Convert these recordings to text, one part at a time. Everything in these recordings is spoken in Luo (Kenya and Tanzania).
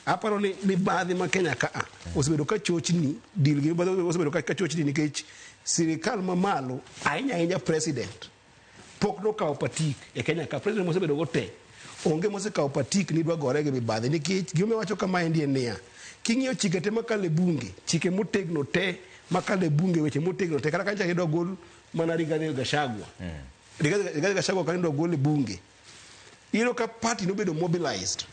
Aparo ni mibadhi ma Kenya ka a osebedo ka chochni deal gi mibadhi osebedo ka chochni nikech sirikal mamalo ahinya ahinya president pok nokawo patik e Kenya ka. President mosebedo go te onge mosekawo patik ni dwa gore gi mibadhi nikech gima wacho kamaendi en niya, king'iyo chike te makalo e bunge, chike motegno te makalo e bunge, weche motegno te kata kanyo idwa gol mana Rigathi Gachagua. Rigathi Gachagua kanyo idwa gol e bunge. Iyudo ka party nobedo mobilized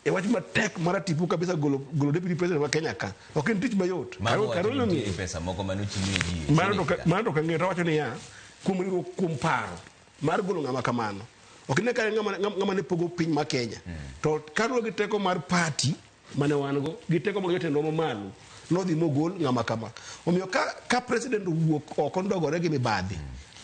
e wach matek mar atipo kabisa golo deputy president ma Kenya ka. Ok en tich mayot. Mago wacho Karoli ni ong'eyo. nitiere pesa moko mane ochiw ne ji e Mano to Senate ka. mano to ok ang'eyo to awacho niya, kuom riwruok kuom paro mar golo ng'ama kamano. Ok ne ka en ng'ama ne pogo piny ma Kenya. To kaluwore gi teko mar party mane wan go, gi teko mag jotendwa mamalo, nodhi mogol ng'ama kama. Omiyo ka president owuok oko ndogore gi mibadhi,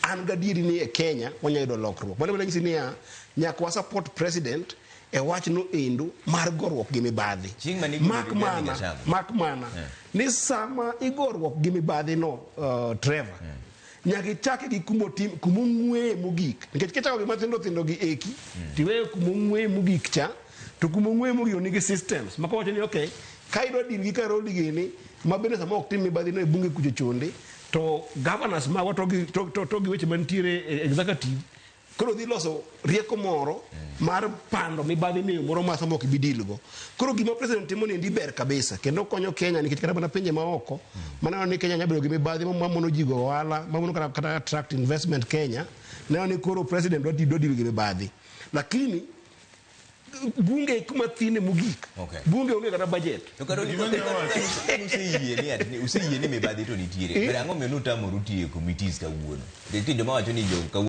an gadieri ni e Kenya wanyalo yudo lokruok. Mano ema nanyisi niya, nyaka wa support president e wachno endo mar goruok gi mibadhi. Chieng' mane igolo Mak Rigathi mana, Gachagua. mak mana ni sama igoruok gi mibadhi no, Trevor, nyaka ichake gi kumotim kumong'weye mogik. Nikech kichako gi mathindo thindo gi eki, tiweyo kumong'weye mogik cha, to kumong'weye mogik nigi systems. Mako wacho ni okay, ka idwa deal gi Karoli gini, ma bende sama ok tim mibadhi no e bunge kucho chonde, to governors magwa to gi weche mantiere e executive koro dhi loso rieko moro mar pando mibadhi ni e yo moro ma sama ok ibi deal go. Koro gima president timo ni endi ber kabisa kendo konyo Kenya nikech kata mana pinje maoko maneno ni Kenya nyalo bedo gi mibadhi ma mono ji go ohala, ma mono kata attract investment Kenya, neno ni koro president dwa deal gi mibadhi. Lakini bunge kuma thine mogik. Bunge onge kata budget. To Karoli, Gima ne wacho. useyie ni ati useyie ni mibadhi to nitiere. Ber ang'o miyo nutamoru tiyo e committees kawuono? Nitie joma wacho ni jo kawuono